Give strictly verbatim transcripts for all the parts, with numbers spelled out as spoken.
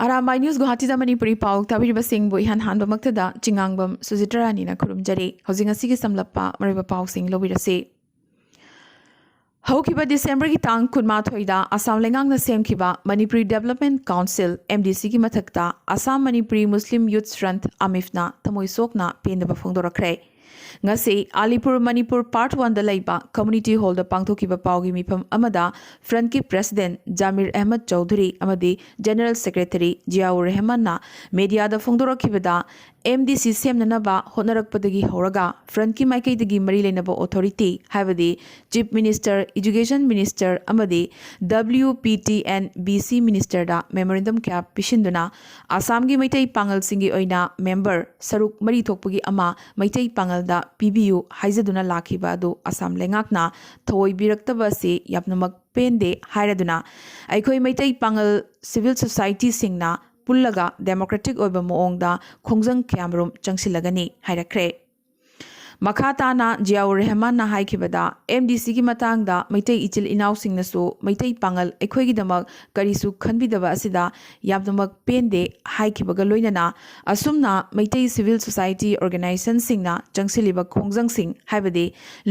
Arambai news ꯒꯨꯋꯥꯍꯥꯇꯤꯗ Manipuri ꯄꯥꯎ ꯇꯥꯕꯤꯔꯤꯕꯁꯤꯡꯕꯨ ꯏꯍꯥꯟ ꯍꯥꯟꯕꯃꯛꯇꯗ ꯆꯤꯉꯥꯡꯕꯝ ꯁꯨꯖꯤꯇ꯭ꯔꯥꯅꯤꯅ ꯈꯨꯔꯨꯝꯖꯔꯤ꯫ ꯍꯧꯖꯤꯛ ꯉꯁꯤꯒꯤ ꯁꯝꯂꯞꯄ ꯃꯔꯨꯑꯣꯏꯕ ꯄꯥꯎꯁꯤꯡ ꯂꯧꯕꯤꯔꯁꯤ꯫ ꯍꯧꯈꯤꯕ ꯗꯤꯁꯦꯝꯕꯔꯒꯤ ꯇꯥꯡ ꯀꯨꯟꯃꯥꯊꯣꯏꯗ ꯑꯁꯥꯝ ꯂꯩꯉꯥꯛꯅ ꯁꯦꯝꯈꯤꯕ ꯃꯅꯤꯄꯨꯔꯤ ꯗꯦꯕꯂꯞꯃꯦꯟ ꯀꯥꯎꯟꯁꯤꯜ, MDCꯒꯤ ꯃꯊꯛꯇ ꯑꯁꯥꯝ ꯃꯅꯤꯄꯨꯔꯤ ꯃꯨꯁꯂꯤꯝ ꯌꯨꯠ ꯐ꯭ꯔꯟꯠ, ꯑꯃꯤꯐꯅ ꯊꯃꯣꯏ ꯁꯣꯛꯅ ꯄꯦꯟꯗꯕ ꯐꯣꯡꯗꯣꯔꯛꯈ꯭ꯔꯦ꯫ ꯉꯁꯤ ꯑꯂꯤꯄꯨꯔ ꯃꯅꯤꯄꯨꯔ ꯄꯥꯔꯠ ꯋꯥꯟꯗ ꯂꯩꯕ ꯀꯝꯃ꯭ꯌꯨꯅꯤꯇꯤ ꯍꯣꯜꯗ ꯄꯥꯡꯊꯣꯛꯈꯤꯕ ꯄꯥꯎꯒꯤ ꯃꯤꯐꯝ ꯑꯃꯗ ꯐ꯭ꯔꯟꯠꯀꯤ ꯄ꯭ꯔꯦꯁꯤꯗꯦꯟꯠ ꯖꯥꯃꯤꯔ ꯑꯍꯃꯗ ꯆꯧꯙꯨꯔꯤ ꯑꯃꯗꯤ ꯖꯦꯅꯔꯦꯜ ꯁꯦꯀ꯭ꯔꯦꯇꯔꯤ ꯖꯤꯌꯥꯎꯔ ꯔꯦꯍꯃꯥꯟꯅ ꯃꯦꯗꯤꯌꯥꯗ ꯐꯣꯡꯗꯣꯔꯛꯈꯤꯕꯗ, MDC ꯁꯦꯝꯅꯅꯕ ꯍꯣꯠꯅꯔꯛꯄꯗꯒꯤ ꯍꯧꯔꯒ ꯐ꯭ꯔꯟꯠꯀꯤ ꯃꯥꯏꯀꯩꯗꯒꯤ ꯃꯔꯤ ꯂꯩꯅꯕ ꯑꯣꯊꯣꯔꯤꯇꯤ, ꯍꯥꯏꯕꯗꯤ ꯆꯤꯐ ꯃꯤꯅꯤꯁꯇꯔ, ꯏꯗꯨꯀꯦꯁꯟ ꯃꯤꯅꯤꯁꯇꯔ ꯑꯃꯗꯤ WPT and BC ꯃꯤꯅꯤꯁꯇꯔꯗ ꯃꯦꯃꯣꯔꯦꯟꯗꯝ ꯀꯌꯥ ꯄꯤꯁꯤꯟꯗꯨꯅ ꯑꯁꯥꯝꯒꯤ ꯃꯩꯇꯩ ꯄꯥꯉꯜꯁꯤꯡꯒꯤ ꯑꯣꯏꯅ ꯃꯦꯝꯕꯔ ꯁꯔꯨꯛ ꯃꯔꯤ ꯊꯣꯛꯄꯒꯤ ꯑꯃ ꯃꯩꯇꯩ ꯄꯥꯉꯜꯗ ꯄꯤꯕꯤꯌꯨ ꯍꯥꯏꯖꯗꯨꯅ ꯂꯥꯛꯈꯤꯕ ꯑꯗꯨ ꯑꯁꯥꯝ ꯂꯩꯉꯥꯛꯅ ꯊꯧꯑꯣꯏꯕꯤꯔꯛꯇꯕ ꯑꯁꯤ ꯌꯥꯝꯅꯃꯛ ꯄꯦꯟꯗꯦ ꯍꯥꯏꯔꯗꯨꯅ ꯑꯩꯈꯣꯏ ꯃꯩꯇꯩ ꯄꯥꯉꯜ ꯁꯤꯚꯤꯜ ꯁꯣꯁꯥꯏꯇꯤꯁꯤꯡꯅ ꯄꯨꯜꯂꯒ ꯗꯦꯃꯣꯀ꯭ꯔꯦꯇꯤꯛ ꯑꯣꯏꯕ ꯃꯑꯣꯡꯗ ꯈꯣꯡꯖꯪ ꯀꯌꯥꯃꯔꯨꯝ ꯆꯪꯁꯤꯜꯂꯒꯅꯤ ꯍꯥꯏꯔꯛꯈ꯭ꯔꯦ꯫ ꯃꯈꯥ ꯇꯥꯅ ꯖꯤꯌꯥꯎꯔ ꯔꯦꯍꯃꯥꯟꯅ ꯍꯥꯏꯈꯤꯕꯗ, MDCꯒꯤ ꯃꯇꯥꯡꯗ ꯃꯩꯇꯩ ꯏꯆꯤꯜ ꯏꯅꯥꯎꯁꯤꯡꯅꯁꯨ ꯃꯩꯇꯩ ꯄꯥꯉꯜ ꯑꯩꯈꯣꯏꯒꯤꯗꯃꯛ ꯀꯔꯤꯁꯨ ꯈꯟꯕꯤꯗꯕ ꯑꯁꯤꯗ ꯌꯥꯝꯅꯃꯛ ꯄꯦꯟꯗꯦ ꯍꯥꯏꯈꯤꯕꯒ ꯂꯣꯏꯅꯅ, ꯑꯁꯨꯝꯅ ꯃꯩꯇꯩ ꯁꯤꯚꯤꯜ ꯁꯣꯁꯥꯏꯇꯤ ꯑꯣꯔꯒꯅꯥꯏꯖꯦꯁꯟꯁꯤꯡꯅ ꯆꯪꯁꯤꯜꯂꯤꯕ ꯈꯣꯡꯖꯪꯁꯤꯡ, ꯍꯥꯏꯕꯗꯤ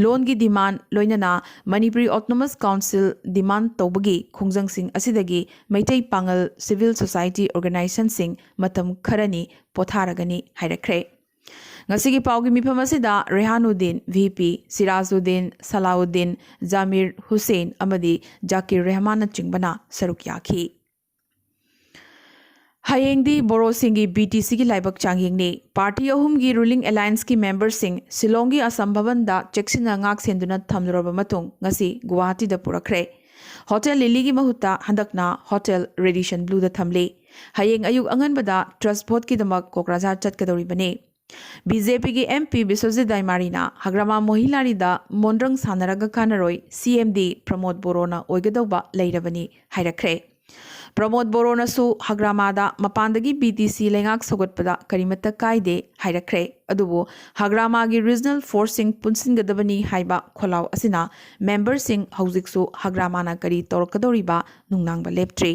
ꯂꯣꯟꯒꯤ ꯗꯤꯃꯥꯟ ꯂꯣꯏꯅꯅ ꯃꯅꯤꯄꯨꯔꯤ ꯑꯣꯇꯣꯅꯣꯃꯁ ꯀꯥꯎꯟꯁꯤꯜ ꯗꯤꯃꯥꯟ ꯇꯧꯕꯒꯤ ꯈꯣꯡꯖꯪꯁꯤꯡ ꯑꯁꯤꯗꯒꯤ ꯃꯩꯇꯩ ꯄꯥꯉꯜ ꯁꯤꯚꯤꯜ ꯁꯣꯁꯥꯏꯇꯤ ꯑꯣꯔꯒꯅꯥꯏꯖꯦꯁꯟꯁꯤꯡ ꯃꯇꯝ ꯈꯔꯅꯤ ꯄꯣꯊꯥꯔꯒꯅꯤ ꯍꯥꯏꯔꯛꯈ꯭ꯔꯦ꯫ ꯉꯁꯤꯒꯤ ꯄꯥꯎꯒꯤ ꯃꯤꯐꯝ ꯑꯁꯤꯗ ꯔꯦꯍꯥꯅꯨꯗꯤꯟ, VP, ꯁꯤꯔꯥꯖꯨꯗꯤꯟ, ꯁꯂꯥꯎꯗꯤꯟ, ꯖꯥꯃꯤꯔ ꯍꯨꯁꯦꯟ ꯑꯃꯗꯤ ꯖꯥꯀꯤꯔ ꯔꯦꯍꯃꯥꯟꯅꯆꯤꯡꯕꯅ ꯁꯔꯨꯛ ꯌꯥꯈꯤ꯫ ꯍꯌꯦꯡꯗꯤ ꯕꯣꯔꯣꯁꯤꯡꯒꯤ BTCꯒꯤ ꯂꯥꯏꯕꯛ ꯆꯥꯡꯌꯦꯡꯅꯤ꯫ ꯄꯥꯔꯇꯤ ꯑꯍꯨꯝꯒꯤ ꯔꯨꯂꯤꯡ ꯑꯦꯂꯥꯌꯟꯁꯀꯤ ꯃꯦꯝꯕꯔꯁꯤꯡ ꯁꯤꯂꯣꯡꯒꯤ ꯑꯁꯥꯝ ꯚꯕꯟꯗ ꯆꯦꯛꯁꯤꯟꯅ ꯉꯥꯛ ꯁꯦꯟꯗꯨꯅ ꯊꯝꯂꯨꯔꯕ ꯃꯇꯨꯡ ꯉꯁꯤ ꯒꯨꯋꯥꯍꯥꯇꯤꯗ ꯄꯨꯔꯛꯈ꯭ꯔꯦ꯫ ꯍꯣꯇꯦꯜ ꯂꯤꯂꯤꯒꯤ ꯃꯍꯨꯠꯇ ꯍꯟꯗꯛꯅ ꯍꯣꯇꯦꯜ ꯔꯦꯗꯤꯁꯟ ꯕ꯭ꯂꯨꯗ ꯊꯝꯂꯤ꯫ ꯍꯌꯦꯡ ꯑꯌꯨꯛ ꯑꯉꯟꯕꯗ ꯇ꯭ꯔꯁ ꯚꯣꯠꯀꯤꯗꯃꯛ ꯀꯣꯀ꯭ꯔꯥꯖꯥꯔ ꯆꯠꯀꯗꯧꯔꯤꯕꯅꯤ꯫ BJPꯒꯤ MP ꯕꯤꯁ꯭ꯋꯖꯤꯠ ꯗꯥꯏꯃꯥꯔꯤꯅ ꯍꯒ꯭ꯔꯥꯃꯥ ꯃꯣꯍꯤꯂꯥꯔꯤꯗ ꯃꯣꯟꯗ꯭ꯔꯪ ꯁꯥꯟꯅꯔꯒ ꯀꯥꯟꯅꯔꯣꯏ, CMD ꯄ꯭ꯔꯃꯣꯗ ꯕꯣꯔꯣꯅ ꯑꯣꯏꯒꯗꯧꯕ ꯂꯩꯔꯕꯅꯤ ꯍꯥꯏꯔꯛꯈ꯭ꯔꯦ꯫ ꯄ꯭ꯔꯃꯣꯗ ꯕꯣꯔꯣꯅꯁꯨ ꯍꯒ꯭ꯔꯥꯃꯥꯗ ꯃꯄꯥꯟꯗꯒꯤ BTC ꯂꯩꯉꯥꯛ ꯁꯧꯒꯠꯄꯗ ꯀꯔꯤꯃꯠꯇ ꯀꯥꯏꯗꯦ ꯍꯥꯏꯔꯛꯈ꯭ꯔꯦ꯫ ꯑꯗꯨꯕꯨ ꯍꯒ꯭ꯔꯥꯃꯥꯒꯤ ꯔꯤꯖꯅꯦꯜ ꯐꯣꯔꯁꯁꯤꯡ ꯄꯨꯟꯁꯤꯟꯒꯗꯕꯅꯤ ꯍꯥꯏꯕ ꯈꯣꯜꯂꯥꯎ ꯑꯁꯤꯅ ꯃꯦꯝꯕꯔꯁꯤꯡ ꯍꯧꯖꯤꯛꯁꯨ ꯍꯒ꯭ꯔꯥꯃꯥꯅ ꯀꯔꯤ ꯇꯧꯔꯛꯀꯗꯧꯔꯤꯕ ꯅꯨꯡꯅꯥꯡꯕ ꯂꯦꯞꯇ꯭ꯔꯤ꯫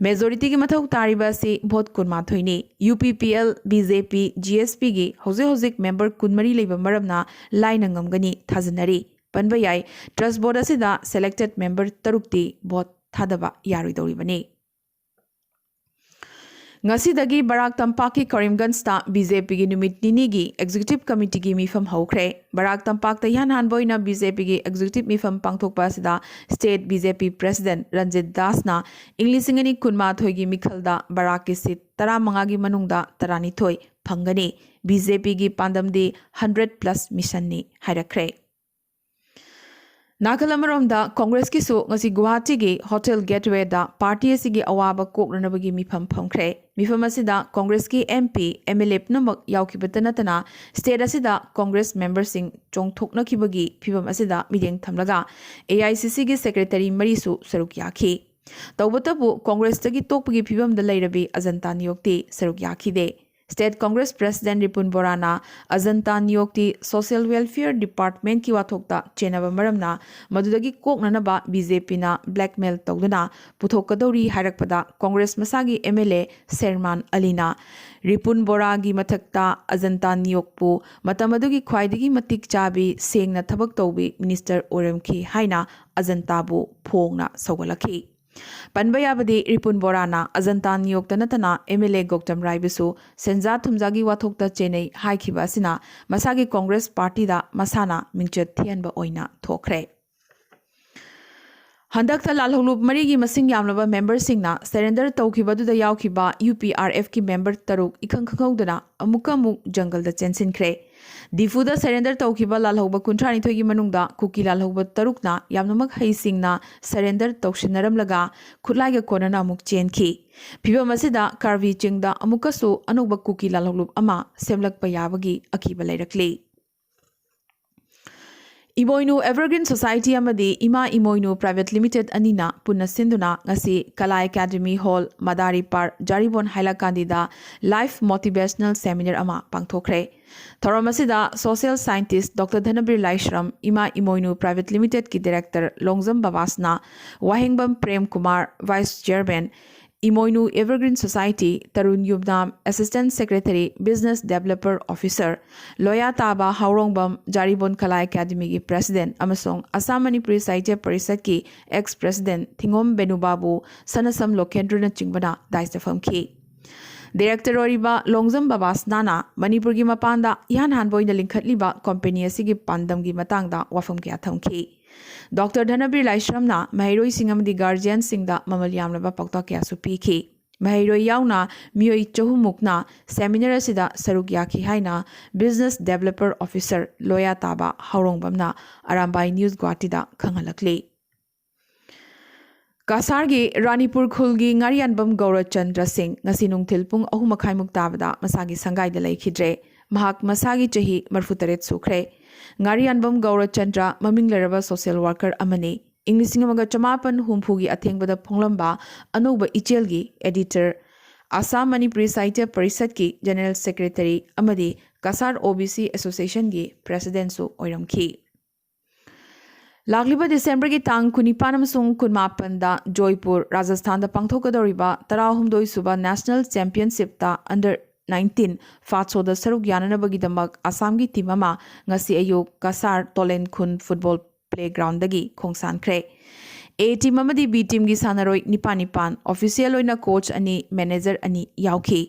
ꯃꯦꯖꯣꯔꯤꯇꯤꯒꯤ ꯃꯊꯧ ꯇꯥꯔꯤꯕ ꯑꯁꯤ ꯚꯣꯠ ꯀꯨꯟꯃꯥꯊꯣꯏꯅꯤ꯫ UPPL, BJP, GSPꯒꯤ ꯍꯧꯖꯤꯛ ꯍꯧꯖꯤꯛ ꯃꯦꯝꯕꯔ ꯀꯨꯟꯃꯔꯤ ꯂꯩꯕ ꯃꯔꯝꯅ ꯂꯥꯏꯅ ꯉꯝꯒꯅꯤ ꯊꯥꯖꯅꯔꯤ꯫ ꯄꯟꯕ ꯌꯥꯏ, ꯇ꯭ꯔꯁ ꯚꯣꯠ ꯑꯁꯤꯗ ꯁꯦꯂꯦꯛꯇꯦꯗ ꯃꯦꯝꯕꯔ ꯇꯔꯨꯛꯇꯤ ꯚꯣꯠ ꯊꯥꯗꯕ ꯌꯥꯔꯣꯏꯗꯧꯔꯤꯕꯅꯤ꯫ ꯉꯁꯤꯗꯒꯤ ꯕꯔꯥꯛ ꯇꯝꯄꯥꯛꯀꯤ ꯀꯔꯤꯝꯒꯟꯖꯇ BJPꯒꯤ ꯅꯨꯃꯤꯠ ꯅꯤꯅꯤꯒꯤ ꯑꯦꯛꯖꯤꯀ꯭ꯌꯨꯇꯤꯚ ꯀꯃꯤꯇꯤꯒꯤ ꯃꯤꯐꯝ ꯍꯧꯈ꯭ꯔꯦ꯫ ꯕꯔꯥꯛ ꯇꯝꯄꯥꯛꯇ ꯏꯍꯥꯟ ꯍꯥꯟꯕ ꯑꯣꯏꯅ BJPꯒꯤ ꯑꯦꯛꯖꯤꯀ꯭ꯌꯨꯇꯤꯚ ꯃꯤꯐꯝ ꯄꯥꯡꯊꯣꯛꯄ ꯑꯁꯤꯗ ꯁ꯭ꯇꯦꯠ BJP ꯄ꯭ꯔꯦꯁꯤꯗꯦꯟꯠ ꯔꯟꯖꯤꯠ ꯗꯥꯁꯅ ꯏꯪ ꯂꯤꯁꯤꯡ ꯑꯅꯤ ꯀꯨꯟꯃꯥꯊꯣꯏꯒꯤ ꯃꯤꯈꯜꯗ ꯕꯔꯥꯛꯀꯤ ꯁꯤꯠ ꯇꯔꯥꯃꯉꯥꯒꯤ ꯃꯅꯨꯡꯗ ꯇꯔꯥꯅꯤꯊꯣꯏ ꯐꯪꯒꯅꯤ꯫ BJPꯒꯤ ꯄꯥꯟꯗꯝꯗꯤ ꯍꯟꯗ꯭ꯔꯦꯠ ꯄ꯭ꯂꯁ ꯃꯤꯁꯟꯅꯤ ꯍꯥꯏꯔꯛꯈ꯭ꯔꯦ꯫ ꯅꯥꯀꯜ ꯑꯃꯔꯣꯝꯗ ꯀꯣꯡꯒ꯭ꯔꯦꯁꯀꯤꯁꯨ ꯉꯁꯤ ꯒꯨꯋꯥꯍꯥꯇꯤꯒꯤ ꯍꯣꯇꯦꯜ ꯒꯦꯠꯋꯦꯗ ꯄꯥꯔꯇꯤ ꯑꯁꯤꯒꯤ ꯑꯋꯥꯕ ꯀꯣꯛꯅꯅꯕꯒꯤ ꯃꯤꯐꯝ ꯐꯝꯈ꯭ꯔꯦ꯫ ꯃꯤꯐꯝ ꯑꯁꯤꯗ ꯀꯣꯡꯒ꯭ꯔꯦꯁꯀꯤ MP, MLA ꯄꯨꯝꯅꯃꯛ ꯌꯥꯎꯈꯤꯕꯇ ꯅꯠꯇꯅ ꯁ꯭ꯇꯦꯠ ꯑꯁꯤꯗ ꯀꯣꯡꯒ꯭ꯔꯦꯁ ꯃꯦꯝꯕꯔꯁꯤꯡ ꯆꯣꯡꯊꯣꯛꯅꯈꯤꯕꯒꯤ ꯐꯤꯚꯝ ꯑꯁꯤꯗ ꯃꯤꯠꯌꯦꯡ ꯊꯝꯂꯒ AICCꯒꯤ ꯁꯦꯀ꯭ꯔꯦꯇꯔꯤ ꯃꯔꯤꯁꯨ ꯁꯔꯨꯛ ꯌꯥꯈꯤ꯫ ꯇꯧꯕꯇꯕꯨ ꯀꯣꯡꯒ꯭ꯔꯦꯁꯇꯒꯤ ꯇꯣꯛꯄꯒꯤ ꯐꯤꯚꯝꯗ ꯂꯩꯔꯕꯤ ꯑꯖꯟꯇꯥ ꯅꯤꯌꯣꯛꯇꯤ ꯁꯔꯨꯛ ꯌꯥꯈꯤꯗꯦ꯫ ꯁ꯭ꯇꯦꯠ ꯀꯣꯡꯒ꯭ꯔꯦꯁ ꯄ꯭ꯔꯦꯁꯤꯗꯦꯟꯠ ꯔꯤꯄꯨꯟ ꯕꯣꯔꯥꯅ ꯑꯖꯟꯇꯥ ꯅꯤꯌꯣꯛꯇꯤ ꯁꯣꯁꯤꯌꯦꯜ ꯋꯦꯜꯐꯤꯌꯔ ꯗꯤꯄꯥꯔꯠꯃꯦꯟꯠꯀꯤ ꯋꯥꯊꯣꯛꯇ ꯆꯦꯟꯅꯕ ꯃꯔꯝꯅ ꯃꯗꯨꯗꯒꯤ ꯀꯣꯛꯅꯅꯕ BJPꯅ ꯕ꯭ꯂꯦꯛꯃꯦꯜ ꯇꯧꯗꯨꯅ ꯄꯨꯊꯣꯛꯀꯗꯧꯔꯤ ꯍꯥꯏꯔꯛꯄꯗ ꯀꯣꯡꯒ꯭ꯔꯦꯁ ꯃꯁꯥꯒꯤ MLA ꯁꯦꯔꯃꯥꯟ ꯑꯂꯤꯅ ꯔꯤꯄꯨꯟ ꯕꯣꯔꯥꯒꯤ ꯃꯊꯛꯇ ꯑꯖꯟꯇꯥ ꯅꯤꯌꯣꯛꯄꯨ ꯃꯇꯝ ꯑꯗꯨꯒꯤ ꯈ꯭ꯋꯥꯏꯗꯒꯤ ꯃꯇꯤꯛ ꯆꯥꯕꯤ, ꯁꯦꯡꯅ ꯊꯕꯛ ꯇꯧꯕꯤ ꯃꯤꯅꯤꯁꯇꯔ ꯑꯣꯏꯔꯝꯈꯤ ꯍꯥꯏꯅ ꯑꯖꯟꯇꯥꯕꯨ ꯐꯣꯡꯅ ꯁꯧꯒꯠꯂꯛꯈꯤ꯫ ꯄꯟꯕ ꯌꯥꯕꯗꯤ ꯔꯤꯄꯨꯟ ꯕꯣꯔꯥꯅ ꯑꯖꯟꯇꯥ ꯅꯤꯌꯣꯛꯇ ꯅꯠꯇꯅ MLA ꯒꯧꯇꯝ ꯔꯥꯏꯕꯨꯁꯨ ꯁꯦꯟꯖꯥ ꯊꯨꯝꯖꯥꯒꯤ ꯋꯥꯊꯣꯛꯇ ꯆꯦꯟꯅꯩ ꯍꯥꯏꯈꯤꯕ ꯑꯁꯤꯅ ꯃꯁꯥꯒꯤ ꯀꯣꯡꯒ꯭ꯔꯦꯁ ꯄꯥꯔꯇꯤꯗ ꯃꯁꯥꯅ ꯃꯤꯡꯆꯠ ꯊꯤꯍꯟꯕ ꯑꯣꯏꯅ ꯊꯣꯛꯈ꯭ꯔꯦ꯫ ꯍꯟꯗꯛꯇ ꯂꯥꯜꯍꯧꯂꯨꯞ ꯃꯔꯤꯒꯤ ꯃꯁꯤꯡ ꯌꯥꯝꯂꯕ ꯃꯦꯝꯕꯔꯁꯤꯡꯅ ꯁꯔꯦꯟꯗꯔ ꯇꯧꯈꯤꯕ ꯑꯗꯨꯗ ꯌꯥꯎꯈꯤꯕ UPRFꯀꯤ ꯃꯦꯝꯕꯔ ꯇꯔꯨꯛ ꯏꯈꯪ ꯈꯪꯍꯧꯗꯅ ꯑꯃꯨꯛꯀ ꯑꯃꯨꯛ ꯖꯪꯒꯜꯗ ꯆꯦꯟꯁꯤꯟꯈ꯭ꯔꯦ꯫ ꯗꯤꯐꯨꯗ ꯁꯔꯦꯟꯗꯔ ꯇꯧꯈꯤꯕ ꯂꯥꯜꯍꯧꯕ ꯀꯨꯟꯊ꯭ꯔꯥꯅꯤꯊꯣꯏꯒꯤ ꯃꯅꯨꯡꯗ ꯀꯨꯀꯤ ꯂꯥꯜꯍꯧꯕ ꯇꯔꯨꯛꯅ ꯌꯥꯝꯅꯃꯛ ꯍꯩꯁꯤꯡꯅ ꯁꯔꯦꯟꯗꯔ ꯇꯧꯁꯤꯟꯅꯔꯝꯂꯒ ꯈꯨꯠꯂꯥꯏꯒ ꯀꯣꯟꯅꯅ ꯑꯃꯨꯛ ꯆꯦꯟꯈꯤ꯫ ꯐꯤꯚꯝ ꯑꯁꯤꯗ ꯀꯥꯔꯕꯤ ꯆꯤꯡꯗ ꯑꯃꯨꯛꯀꯁꯨ ꯑꯅꯧꯕ ꯀꯨꯀꯤ ꯂꯥꯜꯍꯧꯂꯨꯞ ꯑꯃ ꯁꯦꯝꯂꯛꯄ ꯌꯥꯕꯒꯤ ꯑꯀꯤꯕ ꯂꯩꯔꯛꯂꯤ꯫ ꯏꯃꯣꯏꯅꯨ ꯑꯦꯚꯔꯒ꯭ꯔꯤꯟ ꯁꯣꯁꯥꯏꯇꯤ ꯑꯃꯗꯤ ꯏꯃꯥ ꯏꯃꯣꯏꯅꯨ ꯄ꯭ꯔꯥꯏꯚꯦꯠ ꯂꯤꯃꯤꯇꯦꯠ ꯑꯅꯤꯅ ꯄꯨꯟꯅ ꯁꯤꯟꯗꯨꯅ ꯉꯁꯤ ꯀꯂꯥ ꯑꯦꯀꯥꯗꯃꯤ ꯍꯣꯜ, ꯃꯗꯥꯔꯤ ꯄꯥꯔꯛ, ꯖꯥꯔꯤꯕꯣꯟ ꯍꯥꯏꯂꯀꯥꯟꯗꯤꯗ ꯂꯥꯏꯐ ꯃꯣꯇꯤꯚꯦꯁꯅꯦꯜ ꯁꯦꯃꯤꯅꯥꯔ ꯑꯃ ꯄꯥꯡꯊꯣꯛꯈ꯭ꯔꯦ꯫ ꯊꯧꯔꯝ ꯑꯁꯤꯗ social scientist doctor Dhanabir Laishram, ꯏꯃꯥ ꯏꯃꯣꯏꯅꯨ ꯄ꯭ꯔꯥꯏꯚꯦꯠ ꯂꯤꯃꯤꯇꯦꯠꯀꯤ director Longjam Babasana, Wahengbam Prem Kumar, vice chairman, Imoinu evergreen society, Tarun Yumnam, assistant secretary, business developer officer, ꯂꯣꯌꯥ ꯇꯥꯕ ꯍꯥꯎꯔꯣꯡꯕꯝ, ꯖꯥꯔꯤꯕꯣꯟ ꯀꯂꯥ ꯑꯦꯀꯥꯗꯃꯤꯒꯤ ꯄ꯭ꯔꯦꯁꯤꯗꯦꯟꯠ ꯑꯃꯁꯨꯡ ꯑꯁꯥꯝ ꯃꯅꯤꯄꯨꯔꯤ ꯁꯥꯍꯤꯇ꯭ꯌ ꯄꯔꯤꯁꯠꯀꯤ ꯑꯦꯛꯁ ꯄ꯭ꯔꯦꯁꯤꯗꯦꯟꯠ ꯊꯤꯉꯣꯝ ꯕꯦꯅꯨꯕꯥꯕꯨ, ꯁꯅꯁꯝ ꯂꯣꯀꯦꯟꯗ꯭ꯔꯅꯆꯤꯡꯕꯅ ꯗꯥꯏꯁꯇ ꯐꯝꯈꯤ꯫ ꯗꯤꯔꯦꯛꯇꯔ ꯑꯣꯏꯔꯤꯕ ꯂꯣꯡꯖꯝ ꯕꯕꯥꯁꯅꯥꯅ ꯃꯅꯤꯄꯨꯔꯒꯤ ꯃꯄꯥꯟꯗ ꯏꯍꯥꯟ ꯍꯥꯟꯕ ꯑꯣꯏꯅ ꯂꯤꯡꯈꯠꯂꯤꯕ ꯀꯝꯄꯦꯅꯤ ꯑꯁꯤꯒꯤ ꯄꯥꯟꯗꯝꯒꯤ ꯃꯇꯥꯡꯗ ꯋꯥꯐꯝ ꯀꯌꯥ ꯊꯝꯈꯤ꯫ ꯗꯣꯛꯇꯔ ꯙꯅꯕꯤꯔ ꯂꯥꯏꯁ꯭ꯔꯝꯅ ꯃꯍꯩꯔꯣꯏꯁꯤꯡ ꯑꯃꯗꯤ ꯒꯥꯔꯖꯤꯌꯥꯟꯁꯤꯡꯗ ꯃꯃꯜ ꯌꯥꯝꯂꯕ ꯄꯥꯎꯇꯥꯛ ꯀꯌꯥꯁꯨ ꯄꯤꯈꯤ꯫ ꯃꯍꯩꯔꯣꯏ ꯌꯥꯎꯅ ꯃꯤꯑꯣꯏ ꯆꯍꯨꯝꯃꯨꯛꯅ ꯁꯦꯃꯤꯅꯥꯔ ꯑꯁꯤꯗ ꯁꯔꯨꯛ ꯌꯥꯈꯤ ꯍꯥꯏꯅ ꯕꯤꯖꯤꯅꯦꯁ ꯗꯦꯚꯂꯄꯔ ꯑꯣꯐꯤꯁꯔ ꯂꯣꯌꯥ ꯇꯥꯕ ꯍꯥꯎꯔꯣꯡꯕꯝꯅ ꯑꯔꯥꯝꯕꯥꯏ ꯅ꯭ꯌꯨꯁ ꯒꯨꯋꯥꯍꯥꯇꯤꯗ ꯈꯪꯍꯜꯂꯛꯂꯤ꯫ ꯀꯁꯥꯔꯒꯤ ꯔꯥꯅꯤꯄꯨꯔ ꯈꯨꯜꯒꯤ ꯉꯥꯔꯤꯌꯥꯟꯕꯝ ꯒꯧꯔꯆꯟꯗ꯭ꯔ ꯁꯤꯡ ꯉꯁꯤ ꯅꯨꯡꯊꯤꯜ ꯄꯨꯡ ꯑꯍꯨꯝ ꯃꯈꯥꯏꯃꯨꯛ ꯇꯥꯕꯗ ꯃꯁꯥꯒꯤ ꯁꯪꯒꯥꯏꯗ ꯂꯩꯈꯤꯗ꯭ꯔꯦ꯫ ꯃꯍꯥꯛ ꯃꯁꯥꯒꯤ ꯆꯍꯤ ꯃꯔꯤꯐꯨꯇꯔꯦꯠ ꯁꯨꯈ꯭ꯔꯦ꯫ ꯉꯥꯔꯤꯌꯥꯟꯕꯝ ꯒꯧꯔꯆꯟꯗ꯭ꯔ ꯃꯃꯤꯡ ꯂꯩꯔꯕ ꯁꯣꯁꯤꯌꯦꯜ ꯋꯥꯔꯀꯔ ꯑꯃꯅꯤ꯫ ꯏꯪ ꯂꯤꯁꯤꯡ ꯑꯃꯒ ꯆꯃꯥꯄꯟ ꯍꯨꯝꯐꯨꯒꯤ ꯑꯊꯦꯡꯕꯗ ꯐꯣꯡꯂꯝꯕ ꯑꯅꯧꯕ ꯏꯆꯦꯜꯒꯤ ꯑꯦꯗꯤꯇꯔ, ꯑꯁꯥꯝ ꯃꯅꯤꯄꯨꯔꯤ ꯁꯥꯍꯤꯇ꯭ꯌ ꯄꯔꯤꯁꯠꯀꯤ ꯖꯦꯅꯔꯦꯜ ꯁꯦꯀ꯭ꯔꯦꯇꯔꯤ ꯑꯃꯗꯤ ꯀꯁꯥꯔ ꯑꯣ ꯕꯤ ꯁꯤ ꯑꯦꯁꯣꯁꯤꯌꯦꯁꯟꯒꯤ ꯄ꯭ꯔꯦꯁꯤꯗꯦꯟꯠꯁꯨ ꯑꯣꯏꯔꯝꯈꯤ꯫ ꯂꯥꯛꯂꯤꯕ ꯗꯤꯁꯦꯝꯕꯔꯒꯤ ꯇꯥꯡ ꯀꯨꯟꯅꯤꯄꯥꯟ ꯑꯃꯁꯨꯡ ꯀꯨꯟꯃꯥꯄꯟꯗ ꯖꯣꯏꯄꯨꯔ, ꯔꯥꯖꯁꯊꯥꯟꯗ ꯄꯥꯡꯊꯣꯛꯀꯗꯧꯔꯤꯕ ꯇꯔꯥꯍꯨꯝꯗꯣꯏ ꯁꯨꯕ ꯅꯦꯁꯅꯦꯜ ꯆꯦꯝꯄꯤꯌꯟꯁꯤꯞꯇ ꯑꯟꯗꯔ ꯅꯥꯏꯟꯇꯤꯟ ꯐꯥꯠꯁꯣꯗ ꯁꯔꯨꯛ ꯌꯥꯅꯅꯕꯒꯤꯗꯃꯛ ꯑꯁꯥꯝꯒꯤ ꯇꯤꯝ ꯑꯃ ꯉꯁꯤ ꯑꯌꯨꯛ ꯀꯁꯥꯔ ꯇꯣꯂꯦꯟꯈꯨꯟ ꯐꯨꯠꯕꯣꯜ ꯄ꯭ꯂꯦꯒ꯭ꯔꯥꯎꯟꯗꯒꯤ ꯈꯣꯡꯁꯥꯟꯈ꯭ꯔꯦ꯫ ꯑꯦ ꯇꯤꯝ ꯑꯃꯗꯤ ꯕꯤ ꯇꯤꯝꯒꯤ ꯁꯥꯟꯅꯔꯣꯏ ꯅꯤꯄꯥꯟ ꯅꯤꯄꯥꯟ, ꯑꯣꯐꯤꯁꯤꯌꯦꯜ ꯑꯣꯏꯅ ꯀꯣꯆ ꯑꯅꯤ, ꯃꯦꯅꯦꯖꯔ ꯑꯅꯤ ꯌꯥꯎꯈꯤ꯫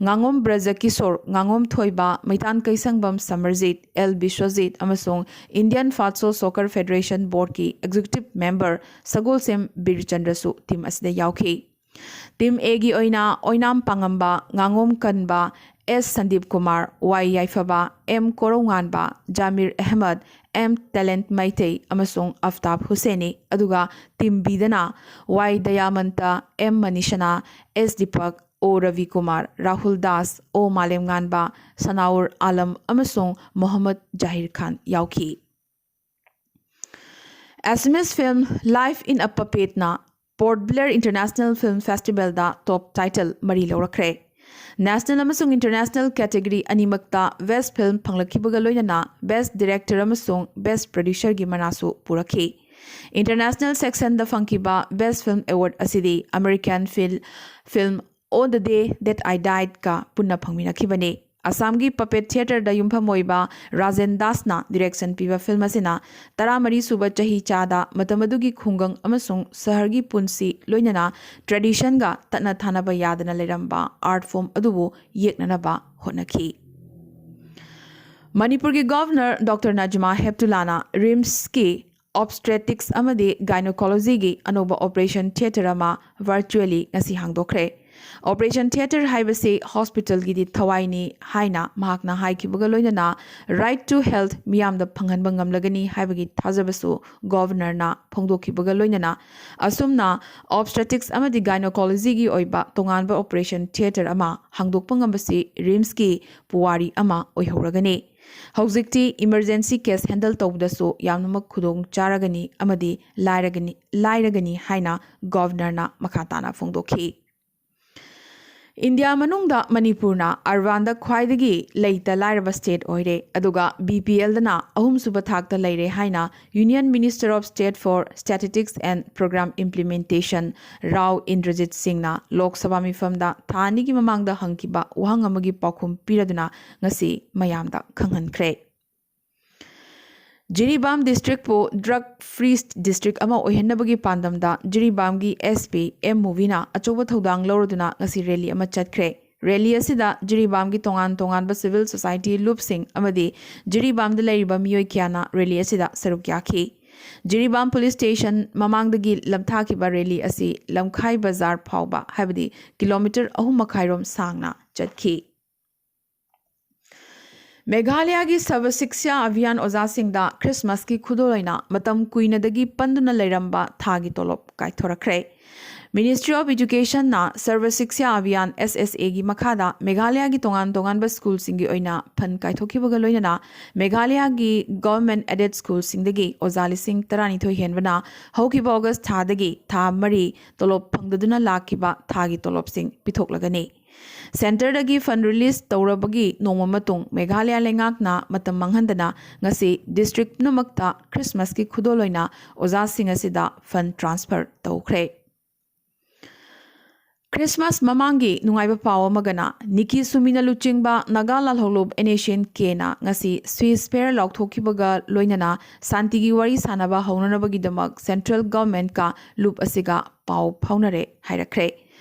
ꯉꯥꯉꯣꯝ ꯕ꯭ꯔꯖꯀꯤꯁꯣꯔ, ꯉꯥꯉꯣꯝ ꯊꯣꯏꯕ, ꯃꯩꯇꯥꯟ ꯀꯩꯁꯪꯕꯝ ꯁꯃꯔꯖꯤꯠ, ꯑꯦꯜ ꯕꯤꯁ꯭ꯋꯖꯤꯠ ꯑꯃꯁꯨꯡ ꯏꯟꯗꯤꯌꯟ ꯐꯥꯠꯁꯣ ꯁꯣꯀꯔ ꯐꯦꯗꯔꯦꯁꯟ ꯕꯣꯔꯗꯀꯤ ꯑꯦꯛꯖꯤꯀ꯭ꯌꯨꯇꯤꯚ ꯃꯦꯝꯕꯔ ꯁꯒꯣꯜꯁꯦꯝ ꯕꯤꯔꯆꯟꯗ꯭ꯔꯁꯨ ꯇꯤꯝ ꯑꯁꯤꯗ ꯌꯥꯎꯈꯤ꯫ ꯇꯤꯝ ꯑꯦꯒꯤ ꯑꯣꯏꯅ ꯑꯣꯏꯅꯥꯝ ꯄꯥꯉꯝꯕ, ꯉꯥꯉꯣꯝ ꯀꯟꯕ, ꯑꯦꯁ ꯁꯟꯗꯤꯞ ꯀꯨꯃꯥꯔ, ꯋꯥꯏ ꯌꯥꯏꯐꯕ, M ꯀꯣꯔꯧꯉꯥꯟꯕ, ꯖꯥꯃꯤꯔ Ahmad, M talent Meitei ꯑꯃꯁꯨꯡ ꯑꯐꯇꯥꯕ ꯍꯨꯁꯦꯅꯤ, ꯑꯗꯨꯒ ꯇꯤꯝ ꯕꯤꯗꯅ ꯋꯥꯏ ꯗꯌꯥꯃꯟꯇ, ꯑꯦꯝ ꯃꯅꯤꯁꯅꯥ, ꯑꯦꯁ ꯗꯤꯄꯛ, ꯑꯣ ꯔꯕꯤꯀꯨꯃꯥꯔ, ꯔꯥꯍꯨꯜ ꯗꯥꯁ, ꯑꯣ ꯃꯥꯂꯦꯝꯉꯥꯟꯕ, ꯁꯅꯥꯎꯔ ꯑꯥꯂꯝ ꯑꯃꯁꯨꯡ ꯃꯣꯍꯝꯃꯗ ꯖꯥꯍꯤꯔ ꯈꯥꯟ ꯌꯥꯎꯈꯤ꯫ Assamese film Life in a Puppetꯅ Port Blair International Film Festivalꯗ top title ꯃꯔꯤ ꯂꯧꯔꯛꯈ꯭ꯔꯦ꯫ National ꯑꯃꯁꯨꯡ international category ꯑꯅꯤꯃꯛꯇ best film ꯐꯪꯂꯛꯈꯤꯕꯒ ꯂꯣꯏꯅꯅ best director ꯑꯃꯁꯨꯡ best producerꯒꯤ ꯃꯅꯥꯁꯨ ꯄꯨꯔꯛꯈꯤ꯫ International sectionꯗ ꯐꯪꯈꯤꯕ best film award ꯑꯁꯤꯗꯤ American film, film On the Day That I Diedꯀ ꯄꯨꯟꯅ ꯐꯪꯃꯤꯟꯅꯈꯤꯕꯅꯤ꯫ ꯑꯁꯥꯝꯒꯤ puppet theatreꯗ ꯌꯨꯝꯐꯝ ꯑꯣꯏꯕ ꯔꯥꯖꯦꯟ ꯗꯥꯁꯅ direction ꯄꯤꯕ film ꯑꯁꯤꯅ ꯇꯔꯥꯃꯔꯤ ꯁꯨꯕ ꯆꯍꯤ ꯆꯥꯗ ꯃꯇꯝ ꯑꯗꯨꯒꯤ ꯈꯨꯡꯒꯪ ꯑꯃꯁꯨꯡ ꯁꯍꯔꯒꯤ ꯄꯨꯟꯁꯤ, ꯂꯣꯏꯅꯅ traditionꯒ ꯇꯠꯅ ꯊꯥꯅꯕ ꯌꯥꯗꯅ ꯂꯩꯔꯝꯕ art form ꯑꯗꯨꯕꯨ ꯌꯦꯛꯅꯅꯕ ꯍꯣꯠꯅꯈꯤ꯫ ꯃꯅꯤꯄꯨꯔꯒꯤ Governor Doctor ꯅꯖꯃꯥ ꯍꯦꯞꯇꯨꯂꯥꯅ RIMSꯀꯤ Obstetrics ꯑꯃꯗꯤ Gynecologyꯒꯤ ꯑꯅꯧꯕ operation theatre ꯑꯃ virtually ꯉꯁꯤ ꯍꯥꯡꯗꯣꯛꯈ꯭ꯔꯦ꯫ Operation theatre ꯍꯥꯏꯕꯁꯤ hospitalꯒꯤꯗꯤ ꯊꯋꯥꯏꯅꯤ ꯍꯥꯏꯅ ꯃꯍꯥꯛꯅ ꯍꯥꯏꯈꯤꯕꯒ ꯂꯣꯏꯅꯅ right to health ꯃꯤꯌꯥꯝꯗ ꯐꯪꯍꯟꯕ ꯉꯝꯂꯒꯅꯤ ꯍꯥꯏꯕꯒꯤ ꯊꯥꯖꯕꯁꯨ Governorꯅ ꯐꯣꯡꯗꯣꯛꯈꯤꯕꯒ ꯂꯣꯏꯅꯅ ꯑꯁꯨꯝꯅ Obstetrics ꯑꯃꯗꯤ Gynecologyꯒꯤ ꯑꯣꯏꯕ ꯇꯣꯉꯥꯟꯕ operation theatre ꯑꯃ ꯍꯥꯡꯗꯣꯛꯄ ꯉꯝꯕꯁꯤ RIMSꯀꯤ ꯄꯨꯋꯥꯔꯤ ꯑꯃ ꯑꯣꯏꯍꯧꯔꯒꯅꯤ꯫ ꯍꯧꯖꯤꯛꯇꯤ emergency case handle ꯇꯧꯕꯗꯁꯨ ꯌꯥꯝꯅꯃꯛ ꯈꯨꯗꯣꯡ ꯆꯥꯔꯒꯅꯤ ꯑꯃꯗꯤ ꯂꯥꯏꯔꯒꯅꯤ, ꯂꯥꯏꯔꯒꯅꯤ ꯍꯥꯏꯅ Governorꯅ ꯃꯈꯥ ꯇꯥꯅ ꯐꯣꯡꯗꯣꯛꯈꯤ꯫ ꯏꯟꯗꯤꯌꯥ ꯃꯅꯨꯡꯗ ꯃꯅꯤꯄꯨꯔꯅ urbanꯗ ꯈ꯭ꯋꯥꯏꯗꯒꯤ ꯂꯩꯇ ꯂꯥꯏꯔꯕ state ꯑꯣꯏꯔꯦ, ꯑꯗꯨꯒ BPLꯗꯅ ꯑꯍꯨꯝꯁꯨꯕ ꯊꯥꯛꯇ ꯂꯩꯔꯦ ꯍꯥꯏꯅ Union Minister of State for Statistics and Program Implementation Rao Indrajit ꯁꯤꯡꯅ ꯂꯣꯛ ꯁꯚꯥ ꯃꯤꯐꯝꯗ ꯊꯥ ꯑꯅꯤꯒꯤ ꯃꯃꯥꯡꯗ ꯍꯪꯈꯤꯕ ꯋꯥꯍꯪ ꯑꯃꯒꯤ ꯄꯥꯎꯈꯨꯝ ꯄꯤꯔꯗꯨꯅ ꯉꯁꯤ ꯃꯌꯥꯝꯗ ꯈꯪꯍꯟꯈ꯭ꯔꯦ꯫ ꯖꯤꯔꯤꯕꯥꯝ districtꯄꯨ drug free district ꯑꯃ ꯑꯣꯏꯍꯟꯅꯕꯒꯤ ꯄꯥꯟꯗꯝꯗ ꯖꯤꯔꯤꯕꯥꯝꯒꯤ SP M ꯃꯨꯕꯤꯅ ꯑꯆꯧꯕ ꯊꯧꯗꯥꯡ ꯂꯧꯔꯗꯨꯅ ꯉꯁꯤ rally ꯑꯃ ꯆꯠꯈ꯭ꯔꯦ꯫ Rally ꯑꯁꯤꯗ ꯖꯤꯔꯤꯕꯥꯝꯒꯤ ꯇꯣꯉꯥꯟ ꯇꯣꯉꯥꯟꯕ civil society ꯂꯨꯞꯁꯤꯡ ꯑꯃꯗꯤ ꯖꯤꯔꯤꯕꯥꯝꯗ ꯂꯩꯔꯤꯕ ꯃꯤꯑꯣꯏ ꯀꯌꯥꯅ rally ꯑꯁꯤꯗ ꯁꯔꯨꯛ ꯌꯥꯈꯤ꯫ ꯖꯤꯔꯤꯕꯥꯝ police station ꯃꯃꯥꯡꯗꯒꯤ ꯂꯝꯊꯥꯈꯤꯕ rally ꯑꯁꯤ ꯂꯝꯈꯥꯏ ꯕꯖꯥꯔ ꯐꯥꯎꯕ, ꯍꯥꯏꯕꯗꯤ kilometre ꯑꯍꯨꯝ ꯃꯈꯥꯏꯔꯣꯝ ꯁꯥꯡꯅ ꯆꯠꯈꯤ꯫ ꯃꯦꯘꯥꯂꯌꯒꯤ ꯁꯔꯕ ꯁꯤꯛꯁꯥ ꯑꯚꯤꯌꯥꯟ ꯑꯣꯖꯥꯁꯤꯡꯗ Christmasꯀꯤ ꯈꯨꯗꯣꯜ ꯑꯣꯏꯅ ꯃꯇꯝ ꯀꯨꯏꯅꯗꯒꯤ ꯄꯟꯗꯨꯅ ꯂꯩꯔꯝꯕ ꯊꯥꯒꯤ ꯇꯣꯂꯣꯞ ꯀꯥꯏꯊꯣꯔꯛꯈ꯭ꯔꯦ꯫ Ministry of Educationꯅ Sarva Shiksha Abhiyan, S S A ꯒꯤ ꯃꯈꯥꯗ ꯃꯦꯘꯥꯂꯌꯥꯒꯤ ꯇꯣꯉꯥꯟ ꯇꯣꯉꯥꯟꯕ ꯁ꯭ꯀꯨꯜꯁꯤꯡꯒꯤ ꯑꯣꯏꯅ ꯐꯟ ꯀꯥꯏꯊꯣꯛꯈꯤꯕꯒ ꯂꯣꯏꯅꯅ ꯃꯦꯘꯥꯂꯌꯥꯒꯤ government aided ꯁ꯭ꯀꯨꯜꯁꯤꯡꯗꯒꯤ ꯑꯣꯖꯥ ꯂꯤꯁꯤꯡ ꯇꯔꯥꯅꯤꯊꯣꯏ ꯍꯦꯟꯕꯅ ꯍꯧꯈꯤꯕ ꯑꯣꯒꯁ ꯊꯥꯗꯒꯤ ꯊꯥ ꯃꯔꯤ ꯇꯣꯂꯣꯞ ꯐꯪꯗꯗꯨꯅ ꯂꯥꯛꯈꯤꯕ ꯊꯥꯒꯤ ꯇꯣꯂꯣꯞꯁꯤꯡ ꯄꯤꯊꯣꯛꯂꯒꯅꯤ꯫ Centreꯗꯒꯤ fund release ꯇꯧꯔꯕꯒꯤ ꯅꯣꯡꯃ ꯃꯇꯨꯡ ꯃꯦꯘꯥꯂꯌꯥ ꯂꯩꯉꯥꯛꯅ ꯃꯇꯝ ꯃꯥꯡꯍꯟꯗꯅ ꯉꯁꯤ district ꯄꯨꯝꯅꯃꯛꯇ Christmasꯀꯤ ꯈꯨꯗꯣꯜ ꯑꯣꯏꯅ ꯑꯣꯖꯥꯁꯤꯡ ꯑꯁꯤꯗ fund transfer ꯇꯧꯈ꯭ꯔꯦ꯫ Christmas ꯃꯃꯥꯡꯒꯤ ꯅꯨꯡꯉꯥꯏꯕ ꯄꯥꯎ ꯑꯃꯒꯅ, ꯅꯤꯀꯤ ꯁꯨꯃꯤꯅ ꯂꯨꯆꯤꯡꯕ ꯅꯥꯒꯥ ꯂꯥꯜꯍꯧꯂꯨꯞ NSCN-Kꯅ ꯉꯁꯤ ceasefire ꯂꯥꯎꯊꯣꯛꯈꯤꯕꯒ ꯂꯣꯏꯅꯅ ꯁꯥꯟꯇꯤꯒꯤ ꯋꯥꯔꯤ ꯁꯥꯟꯅꯕ ꯍꯧꯅꯅꯕꯒꯤꯗꯃꯛ central governmentꯀ ꯂꯨꯞ ꯑꯁꯤꯒ ꯄꯥꯎ ꯐꯥꯎꯅꯔꯦ ꯍꯥꯏꯔꯛꯈ꯭ꯔꯦ꯫